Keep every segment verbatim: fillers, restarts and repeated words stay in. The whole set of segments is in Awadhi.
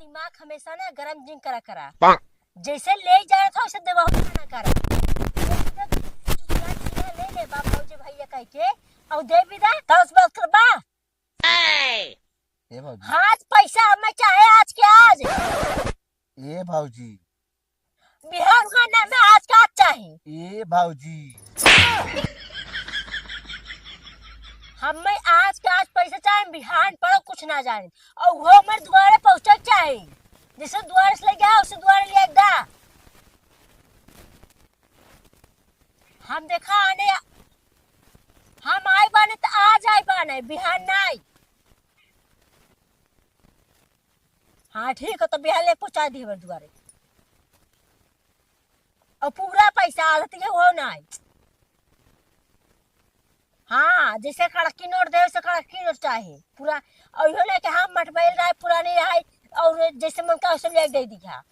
दिमाग हमेशा ना गरम जिन करा करा। जैसे ले जा रहा था, वैसे देवा हो ना करा। ले ले बाप भौजी भैया कह के, और दे भी दा, दस बात करबा। ए भौजी। आज पैसा हमें चाहे, आज के आज। ए भौजी। बिहान का नाम है, आज का आज चाहे। ए भौजी। हमें आज के आज पैसा चाहे, बिहान पड़ो कुछ ना जाने। और वो हमारे दुआरे पहुँचे चाहे। जैसे दुआरे से ले गया, उसे दुआरे ले दा। हम देखा आने, हम आए बाने त आज आए बाने, बिहान ना आई। हाँ, ठीक है, तो बिहान ले पहुँचा दी हमारे दुआरे। और पूरा पैसा आलत ये हो ना आई। हाँ, जैसे कड़की नोट दे, वैसे कड़की नोट चाहे पूरा। और इहो ना कि हाँ, मटमैल रहे, पुराने रहे, और जैसे मन का वैसे ले दे दिया।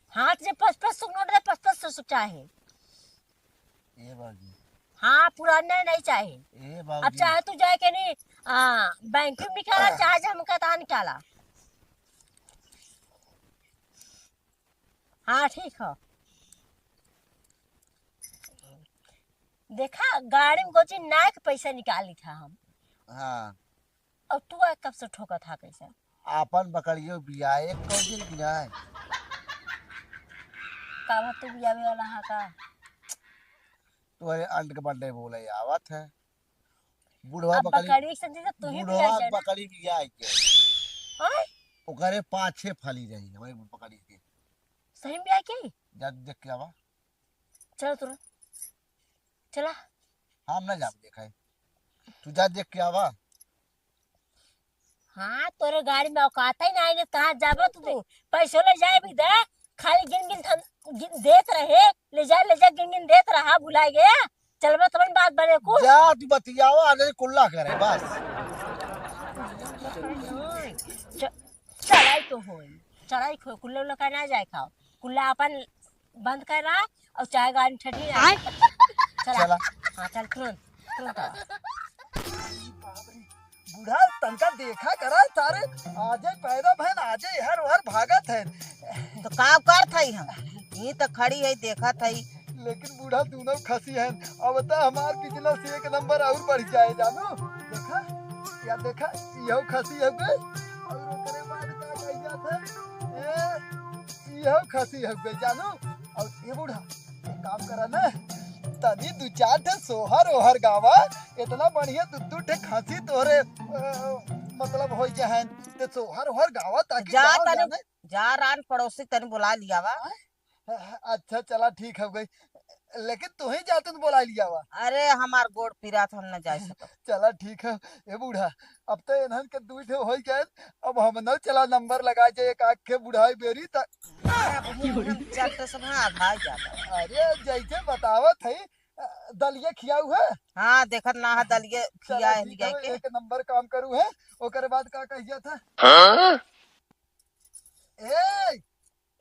हाथ जे पच पच सौ नोट दे, पच पच सौ चाहे। ए बाबूजी। हाँ, पुराने नहीं चाहे। ए अब बाबूजी। चाहे तू जाए के नहीं, आ, बैंक में निकाला, चाहे जे हमका तहाँ निकाला। हाँ, ठीक है। देखा, गाड़ी में गोची नाय के पैसा निकाली था हम। हाँ। और तू आ कब से ठोकत हा कैसे? आपन बकरियो बिया एक कौजिल बिया है। का बात तू बियावे वाला हा का? तोहरे अंड के बंडे बोले आवत है। बुढ़वा अब बकरी, बकरी से जैसे तू ही बुढ़वा बिया जाए ना। बकरी बिया है के। हाँ? ओकरे पाछे फली रही हमारे बकरी के। सही में बिया के? जा देख के आवा। चलो तुरंत। चला। हम ना जाब देखे। तू जा देख के आवा। हाँ, तोरे गाड़ी में औकात ही नहीं, कहाँ जाबो तू? पैसो ले जाए भी दे, खाली गिन गिन थम-, गिन देत रहे, ले जा, ले जा, गिन गिन देत रहा, भुला गया। चलबो तबन बात बने को। जा तू बतियावा, आने कुल्ला करे, बस। च-, चढ़ाई तो होई, चढ़ाई खो-, कुल्ला उल्ला का ना जाए खाओ, कुल्ला अपन बंद कर रहा और चाय गाड़ी ठठी रहा। आय। चला। चला। हाँ, चल, तुरंत, तुरंत आ। बाप रे, बूढ़ा तनका देखा करा, सारे आजे पैदा भैन, आजे हर हर भागत है। तो का करत हई हम? ई तो खड़ी है, देखत हई। लेकिन बूढ़ा दोनों खसी हैं, अब तो हमार बिजनेस एक नंबर और बढ़ जाए, जानू। देखा, या देखा, यहो खसी है बे। और ओकरे बाद का कह जात है? ए, यहो खसी है बे, जानू। और ए बूढ़ा, एक काम करा ना, तनी दू चार ठे सोहर ओहर गावा, इतना बढ़िया दू दू ठे खसी तोहरे, अ, मतलब हो जाए, तो सोहर ओहर गावा ताकि जा गाँव तनी, जाने। जा रान पड़ोसी तनी बुला लियावा। हाँ? अच्छा, चला, ठीक हो गई, लेकिन तू ही जातू तो बुला लियावा। अरे, हमार गोड़ पिरात, हम न जा सकब। चला, ठीक है। ए बूढ़ा, अब तो इन्हन के दुई ठे हो गए, अब हम न चला नंबर लगा जे एक आँख के बुढ़ाई बेरी त। अरे, अब हम चलते सब हाँ भाग जाता। अरे, जैसे बतावत है, अ, दलिया खियाऊ है? हाँ, देखत ना है, दलिया चला, खिया है ठीक लिया है, के। एक नंबर काम करू है। ओकरे बाद का कह जात है? हाँ? ए,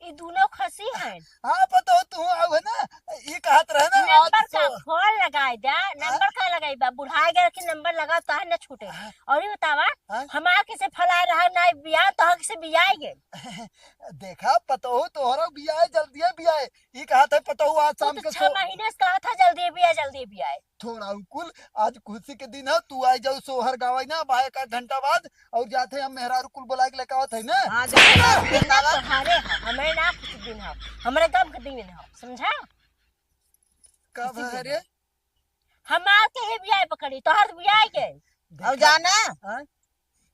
ई दोनों खसी हैं। हाँ, पता हो, तू आऊ है ना, ई कहत रहे ना, आज नंबर का सो- फोन लगाए दा, हाँ? नंबर का लगाई बा, बुढ़ाए गए कि नंबर लगा, तोहर न छूटे। हाँ? और ये बतावा, हाँ? हमार किसे फलाए रहा, ना बिया, तोहर किसे बियाए गए? देखा, पता हो, तोहरा बियाए, जल्दी बियाए। ई कहत है, पता हो, आज तू शाम तो के छह सो- महीने से कहत है, जल्दी बिया, जल्दी बियाए। थोड़ा अंकुल, आज खुशी के दिन है, तू आई जाऊ सोहर गावे ना, अब एक आध घंटा बाद, और जाते हम मेहरारू कुल बुला के लेके आवत है ना। हाँ, जा, जा, जा, जा। तोहारे है, हमें ना खुशी दिन है, हमारे गम के दिन है, समझा? का खुशी भा दिन रे? है। हमार के ही बियाह पकड़ी, तोहर बियाह के। देखा? और जाना? हाँ?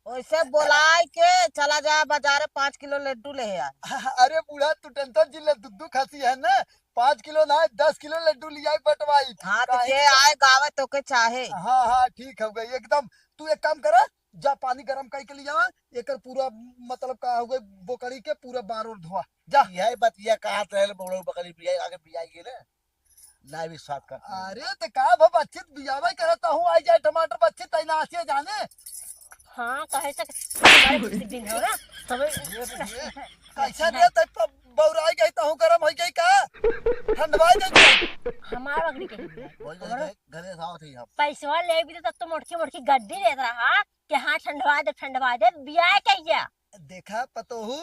वैसे बोलाए के चला जा बाजारे, पाँच किलो लड्डू ले आ। अरे बूढ़ा, तू टेंशन जिन ले, दुद्दू खासी है ना, पाँच किलो ना, दस किलो लड्डू लियाई बटवाई। हाँ, तो काहे जे कि आए गावे तो के चाहे। हाँ, हाँ, ठीक हो गई एकदम। तू एक काम करा, जा पानी गरम कई के लिया, एकर पूरा मतलब का हो गई, बोकरी के पूरा बार और धोआ। जा। यही बतिया कहत रहे, बकरी बिया आगे बिया के ना। ना विश्वास करती। अरे, तो का भा बच्चित बियावे करत हूँ, आई जाए टमाटर बच्चित, तई ना आसिया जाने। हाँ, कहे से हमारे कुछ दिन हो ना, तबे ये, ये, कैसे रे, तई प-, बौराई गई, तहूँ गरम होइ गई का? ठंडवाई दे तू। हमार बकरी के लिए। वही घरे, घरे, घरे साथ ही हम। पैसवा ले भी तो तब तो मोटकी मोटकी गड्डी देत रहा कि हाँ ठंडवा दे, ठंडवा दे, बियाह कहिया? देखा पतोहू,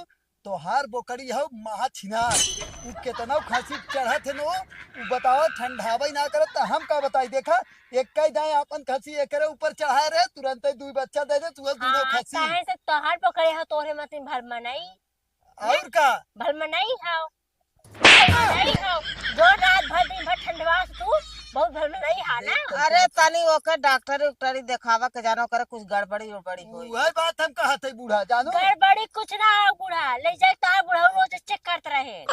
तोहार बोकड़ी हौ महा छिनार। उ केतनौ खसी चढ़त है नो, उ बतावा ठंडावै ना करत त हम का बताई। देखा, एक्कै दाएँ आपन खसी एकरे ऊपर चढ़ाए रहे, तुरंतै दुइ बच्चा दे दे, तुहै दुनौ हाँ, खसी। काहे से तोहार बोकड़ी हौ, तोहरे मतिन भल मनई। और का? भल मनई हौ। भल मनई हौ। जो रात भर दिन भर ठंडवा से तू बहुत भल मनई हा ना। अरे तनी ओकर डॉक्टरी उक्टरी देखावा के जानो, ओकरे कुछ गड़बड़ी उड़बड़ी होई। उहै बात हम कहत है बूढ़ा, जानो। गड़बड़ी कुछ ना हो बूढ़ा, ले जाए तोहार बूढ़ा रोज चेक करत रहे।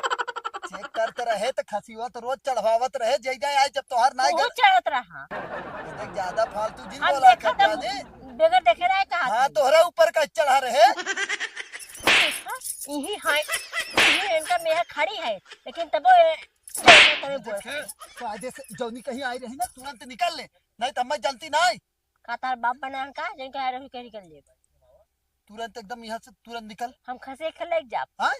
चेक करत रहे त खसिवा त रोज चढ़वावत रहे, जय जाए आज जब तोहार नाई तू घर चढ़त रहा। देख, ज्यादा फालतू जिन हम बोला देखा कर तब जाने। बगैर देखे रहे कहा हाँ, तू। तोहरा ऊपर का चढ़ा रहे। इही हाय, इही इनका मेहर खड़ी है, लेकिन तबो ए, तबे बोल। देखे, कायदे से जौनी कहीं आई रही ना, तुरंत निकल ले, नहीं तो हमें जलती नहीं। का तार बाप बना का, जिनके आ रही कहीं निकल ले। तुरंत एकदम यहाँ से तुरंत निकल। हम खसी के लेके जाब। हाँ?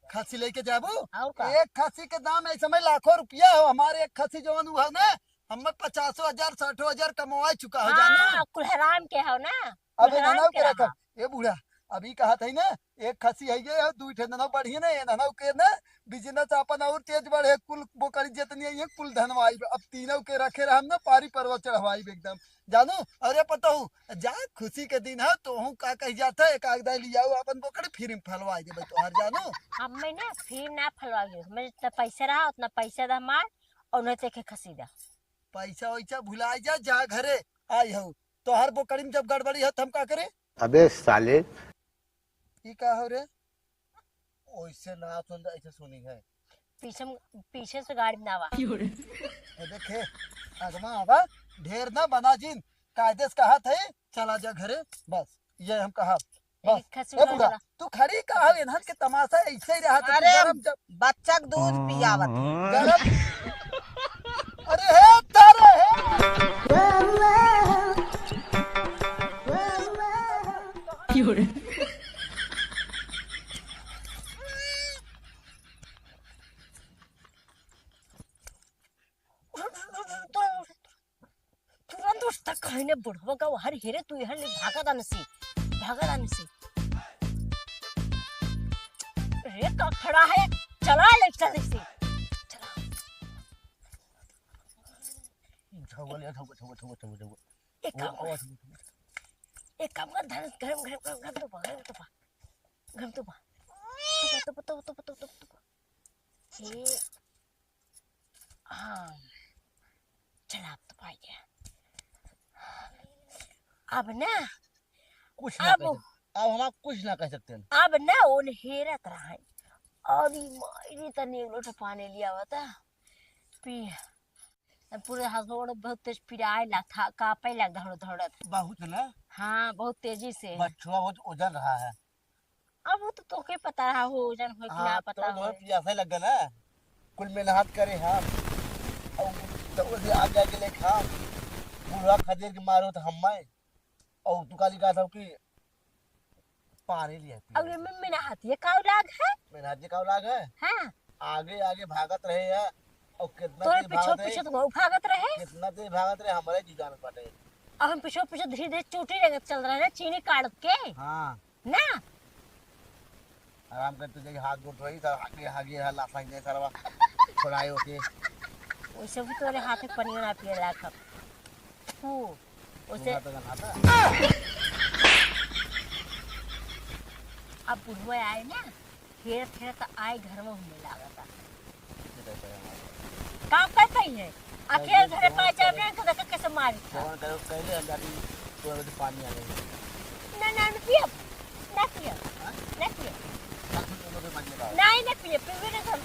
खसी लेके जाबू? और का? एक खसी के दाम ऐसे में लाखों रुपया हो, हमारे एक खसी जवन हुआ ना, हमें पचासों हजार, साठों हजार कमवा चुका हो, जानो? हाँ, कुल हराम के हो ना, कुल अबे हराम ननौ के के रखा। रहा। ए बूढ़ा, अभी कहत है ना, एक खसी है ये, दुइ ठे ननौ बढ़िया ना, ये ननौ के ना, बिजनेस अपन और तेज बढ़े, कुल बोकरी जितनी है, ये कुल धनवाई, अब तीनों के रखे रहम ना, पारी पर्वत चढ़वाई एकदम, जानो? अरे पतहू, जा खुशी के दिन है, तोहू का कही जात है, एक आग दाई लियाओ अपन बोकरी, फिर हम फलवाई देबे तोहार, जानो? हमें ना फिर ना फलवाई देबे, हमें जितना पैसा रहा, उतना पैसा दा हमार, और नहीं तो एक खसी दा। पैसा वैसा भुलाई जा, जा घरे आई हो। तोहर बोकरी में जब गड़बड़ी है, त हम का करे? अबे साले। ई का हो रे? ओइसे ना सुन, ऐसे सुनी है। पीछे, पीछे से गाड़ी में ना आवा। ए देखे, अगवा आवा, ढेर ना बना जिन, कायदे से कहत है, चला जा घरे, बस, ये हम कहा। बस। एक खसी ए बूढ़ा, उड़ा। तू खड़ी का हो, इन्हन के तमाशा ऐसे ही रहा, तो तू अरे, गरम जब बच्चा के दूध पियावत है। गरम। अरे हे तारे हे। क्यों रे? तुरंत उठ तक कहने बुढ़वा का हर हेरे तू यहाँ ले भागा दान से, भागा दान से। रे का खड़ा है, चला ले चल से। चला। झगल या झगल, झगल, झगल, झगल, झगल। एक वो काम कर। आवाज नहीं। एक काम कर, धन गरम, गरम, गरम, गरम तो पा, गरम तो पा। गरम तो पा। तो पा, तो पा, तो पा, तो पा, तो पा, तो पा। ये हाँ, चला, अब तो पाई गया। अब ना, कुछ ना अब कह सक-, अब हमार कुछ ना कह सकते हैं। अब ना, ओन हेरत रहा है। अरे माई रे, तनी एक लोटा पानी लिया हुआ था, पी। अब पूरे हाथ गोड़ बहुत तेज पिराए ला था, कांपे ला धड़ धड़त। बहुत ना? हाँ, बहुत तेजी से। बछुआ बहुत वजन रहा है। अब वो तो तोके पता रहा हो, वजन हो कि हाँ, ना पता तो हो। बहुत पियासा लग गया ना, कुल मेहनत करे हम, और दौड़ से आगे आगे लेखा, बुढ़वा खदेड़ के मारो तो हम मैं, और तू काली कहा था कि पानी लिया पी। और ये में मेहनत ये काऊ लाग है? मेहनत ये काऊ लाग है? हाँ। आगे आगे भागत रहे है, और कितना तोरे तेज पीछे भागत रहे, पीछे तो वो भागत रहे। कितना तेज भागत रहे, हमारे जी जानत बाटे। और हम पीछे पीछे धीरे धीरे चूटी रंगत चल रहे हैं, चीनी काढ़त के। हाँ। ना। आराम कर, तू जाके हाथ गोड़ धोई, सर, आगे, आगे, हल्ला साइन दे, सरवा। छोड़ाए ओके। वैसे भी तोरे हाथ में पनिया ना पिए लायक हम। तू, वैसे पूरा तो गन्हाता। अब बुढ़वा आए ना, हेरत हेरत आए घर में घूमे लागता। काम कर पाई है? अकेल घरे पास जाब ना, तो देखा कैसे मारी था। जवन करो, कहले हम जाती, तो अभी पानी आ गई। ना, ना, ना पियब। ना पियब। हाँ? ना पियब। ना, तुम लोग भी मत लेगा। नहीं, ना पियब, पीबे ना हम।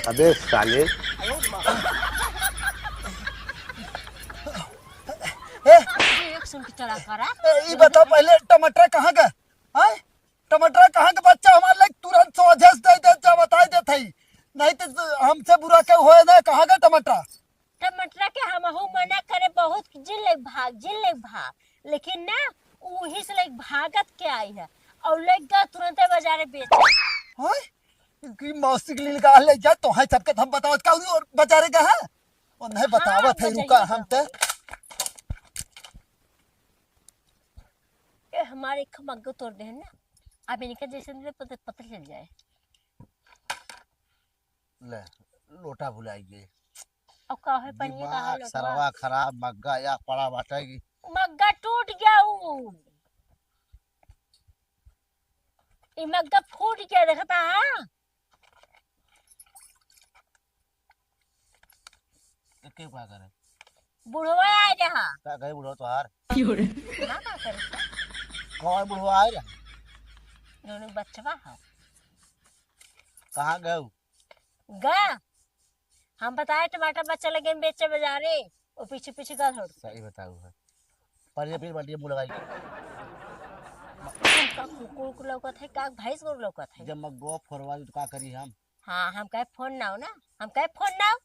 अबे साले। ए, एक सुन के चला करा। ए, ई बताओ पहले टमाटर कहाँ का? हाँ? टमाटर कहाँ के बच्चा हमारे लायक तुरंत सोझे से दे दे, जा बताई देत हई। नहीं तो हमसे बुरा केहू होए ना, कहाँ के टमाटर? टमाटर के हमहू मना करे बहुत, जिन लेके भाग, जिन लेके भाग, लेकिन ना, उही से लेके भागत के आई है और लेके गए तुरंते बाजारे बेचे। हाय, कि मौसी के लिए निकाल ले जा, तो है सबके हम बतावत का उन्हीं और बाजारे का है। और नहीं बतावत है, रुका हम ते। ए, हमारे एक मग्गो तोड़ दे है ना, अब इनका जैसे नहीं पता, पता चल जाए। ले, लोटा भुलाई गए। अब का है, पनिया का है दिमाग लोटवा? सरवा खराब, मग्गा या पड़ा बाटे की। मग्गा टूट गया ऊ। ई मग्गा फूट गया, देखता है? तो के का करे? बुढ़वा आ रहा। का कहे बुढ़वा तोहार? ना का करे? कौन बुढ़वा आ रहा? दोनों बचवा है। कहाँ गए? गा, हम बताए टमाटर बच्चा लगे में बेचे बाजारे, वो पीछे पीछे गा छोड़। सही बताऊ है। पर ये फिर बल्टी मुँह लगाई। का कुकुर को लौकत है, का भैंस को लौकत है? जब मग्गो फोरवा तो का करी हम? हाँ, हम कहे फोन ना हो ना, हम कहे फोन ना हो।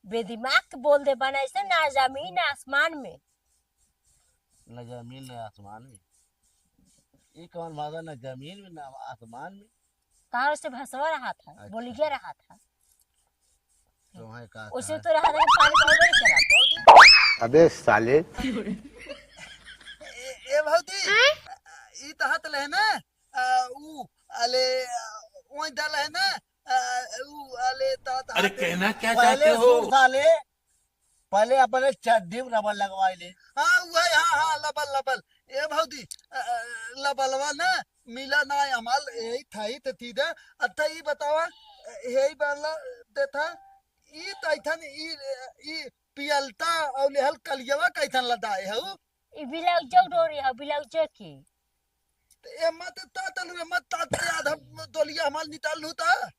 बेदिमाग के बोल दे बना ऐसे ना जमीन ना आसमान में। ना जमीन ना आसमान में। ये कौन भाषा, ना जमीन में ना आसमान में? तार से भसवा रहा था, अच्छा। बोलिया रहा था। तो है का उसे था? तो रहा था कि पानी पाउडर ही चला। अबे साले। ए, ए भौजी, आय? ई तहत ले ना, आ, ऊ, अले, आ, ओई दल है ना, आ, ऊ, अले, तहत अरे हाथ कहना क्या पहले चाहते हो? सूट साले, पहले अपने चड्ढी में रबर लगवाई ले। हाँ, वही, हाँ, हाँ, लबल, लबल। ए भौजी, अ, अ, लबलवा ना मिला ना हमाल, यही थाई ते थी दे। अच्छा, ई बतावा, अ, यही बाला देथा, ई तैथन, ई, ई पियलता और लेहल कलियवा कैथन लदाए हऊ? ई ब्लाउजो डोरी है, ब्लाउजो की। तो ए मत तातल रे, मत तातल, आधा डोलिया हमाल निकाल लू ता।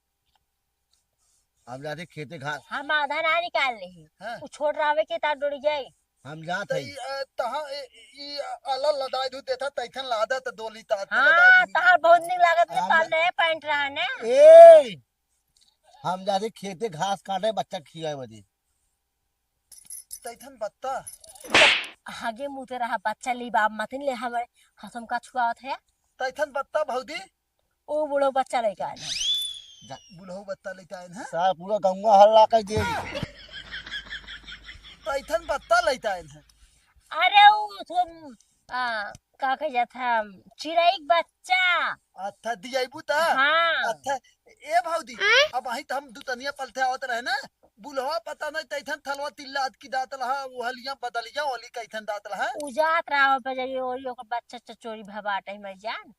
हम जाते खेते घास। हम आधा ना निकाल लेही। हाँ। उ छोट रहवे के तार डोरी जाई। हम जात तो हई। ई, अ, तहाँ, ए, ई, अ, अलग लदाई दू देथा, तैथन लादा त डोली तात हाँ, लदाई दू। तहार बहुत निक लागत है, हम तहार नया पैंट रहा ने। ए, हम जाते खेते घास काटे, बच्चा खियाए बदे। तैथन बत्ता। हागे मुते रहा बच्चा ली बाप मतिन ले हमारे हसम का छुआवत है। तैथन बत्ता भौजी। ओ बूढ़ो बच्चा लेके आए हैं। जा, बूढ़ो बत्ता लेके आए हैं? सारा पूरा गंगा हल्ला कर दे। तैथन बत्ता लेके आए हैं। अरे उ थो, आ, का कह जात है, चिरई के बच्चा। अच्छा, दियाइबू ता? हाँ। अच्छा, ए भौजी, आय? अब वहीं त हम दुतनिया पलथे आवत रहे ना, बुलवा पता नहीं तैथन थलवा तिल्ला अदकी दात रहा, वो हलिया बदलिया वाली कैथन दात रहा। उ जात रहा हो बजरिया ओरी, ओकर बच्चा चचोरी भबाट है मर जान।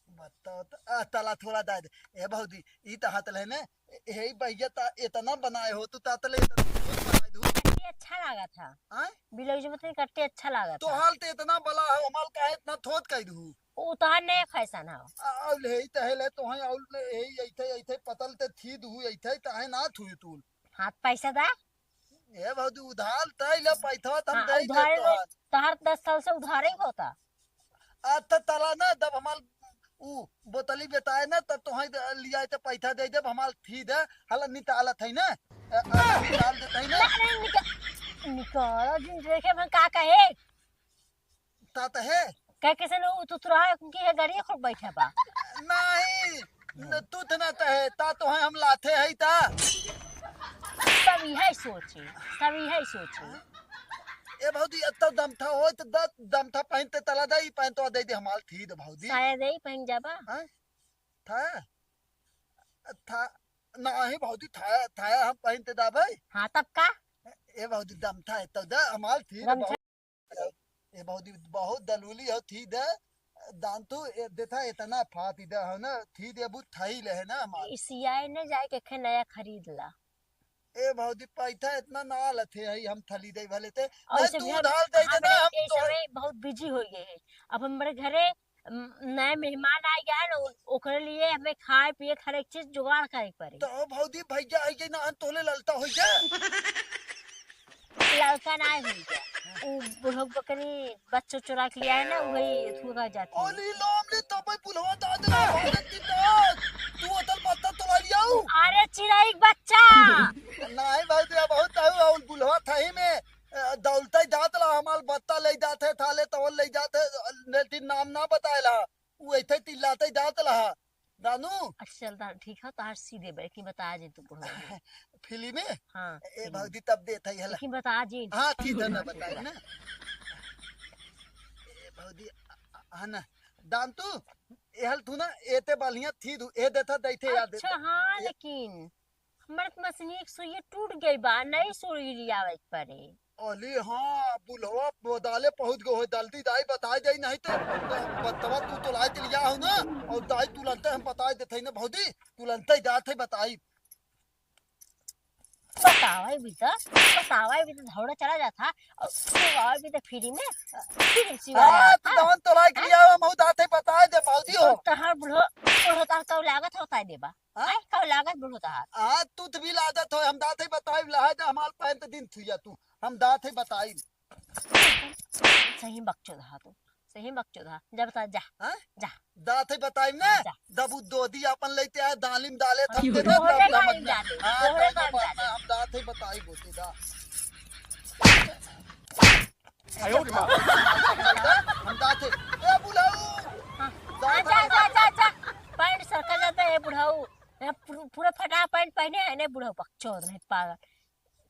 बताओ त, आ, तला थोड़ा दाए दे। ए भौजी, ई त हाथ ले ने, ए, ए भैया ता इतना बनाए हो, तू तातले इतना बहुत बनाए दू। कट्टी अच्छा लागत है। आय? ब्लाउज में तो कट्टी अच्छा लागत है। तोहाल ते इतना बला हो, हमाल काहे इतना थोत कह दू? उ तोहार नया फैशन है। आ, आउ ले, ई त है ले, तोहे आउ ले, ए, ऐथे, ऐथे पतल ते थी दू, ऐथे, ताहे ना थुई तू। हाँ, पैसा दा। ए भौजी, उधार तय ले, पैसा त हम हाँ, दे दे उधारे में, तोहार। तोहार दस साल से उधारे ही होता। आ, त तला ना, जब हमार उ बोतली बेताए ना, तब तोहे दे, लियाए त पैसा दे देब, हमार थी दे, हला निकालत है ना, ए, आ, निकाल देत है ना। ना, नहीं, निका-, निकाल, जिन देखे मन का कहे? ता त है। कह कैसे नो, तू तुरहा उनकी है गाड़ी खोल बैठा बा। नहीं, न, तू त ना त है, ता तोहे हम लाथे है ता। सब यही सोचे, सब यही सोचे। ए भौजी, इतना दमथा हो त द-, दमथा पहनते तला दे, ई पहन तो दे दे हमार थी दे भौजी। साया दे, पहन जाबा। हाँ? था? था? नहीं भौजी, था, था हम पहनते दा भाई। हाँ, तब का? ए भौजी, दमथा है तो दे हमार थी दे गमछा। भौजी। ए भौजी, बहुत दलूली हो थी दे। दान तू ए, देथा इतना फाती दे हो ना, थी दे बु थई ले है ना हमार। इसियाए न जाए के खे नया खरीद ला। ए भौजी, पैसा इतना ना लथे है, हम थली दे भले ते। और नहीं, इसे तू भी हम, उधार दे हम देना, एक, हम इस तो समय बहुत बिजी हो गए हैं। अब हमारे घरे, म, नए मेहमान आ गया है ना, उ-, ओकरे लिए हमें खाए पिए के हर एक चीज जुगाड़ करे के पड़ी। तो भौजी, भैया आई गई ना, हम तोले ललता हो गया। ललका ना हो गया, उ बुढ़ो बकरी बच्चों चुरा के ले आए ना, वही थूका जाती है। अली लाम ले, तब बुढ़वा दाद ना भागत की दाद। तू उधर पत्ता तोड़ा लियाऊ। अरे चिरई के बच्चा। नहीं भौजी, बहुत आऊ, और बुढ़वा था ही में, अ, दौलते जात ला, हमार बत्ता ले जात है, थाले तवल ले जात है, लेकिन नाम ना बताए ला। उ ऐथे तिल्लाते जात ला। दानू। अच्छा, चल, दा-, ठीक है, तोहार सीधे बे, कि बता जे तू बुढ़ऊ। फिल्म में? हाँ, ए, फिल्म। भौजी तब देत है, हला। लेकिन बता जे। हाँ, ठीक है, ना बताई ना। ए, भौजी, आ, आ, हाँ ना। दान तू, ए हल तू ना, एते बलिया थी दू, ए देथा दैथे याद अच्छा, देता। हाँ, ए लेकिन हमर त मशीन एक सुइया टूट गई बा, नई सुई लियावे के पड़े। अली हाँ, बुढ़वा बदाले पहुँच गए हो, जल्दी दाई बताई दे, नहीं तो बतवा तू तो लाई के लिया हो ना, और दाई तुरंते हम बताई देते हैं ना भौजी, तुरंते जात है बताई। बतावा भी तो, बतावा भी तो दौड़ा चला जाता, और सुआवा भी तो फ्री में, फ्री में सिवा हाँ, जाता। तू जवन तो लाई के लिया हो, हम जात है बताई दे भौजी हो। तहार बुढ़ो, बुढ़ो तहार कौ लागत होता है देबा। हाँ? आय, कहो लागत बुढ़ो तहार। आ, तू तो भी लागत हो, हम दाते बताई लहा जा, हमार पैंत दिन थुइया तू, हम दाते बताई। सही बकचोद हा तू, सही बकचोद हा। जा बता, जा। हाँ? जा। दाते बताई ना, जा। दबू दोदी अपन लेते आए, दालिम डाले हम था, तेरे तोहरे दाम का दाम जाने, हाँ, तोहरे तोहरे का बात जाने। ना, हम दाते बताई बोते दा। आयो रे माँ। हम दाते, ए बुढ़ऊ। हाँ। जा, जा, जा, जा, जा। पैंट सरका जाता है बुढ़ऊ। ए, पूरा, पूरा फटा पैंट पहने है ने बुढ़ऊ, बकचोद नहीं पागल।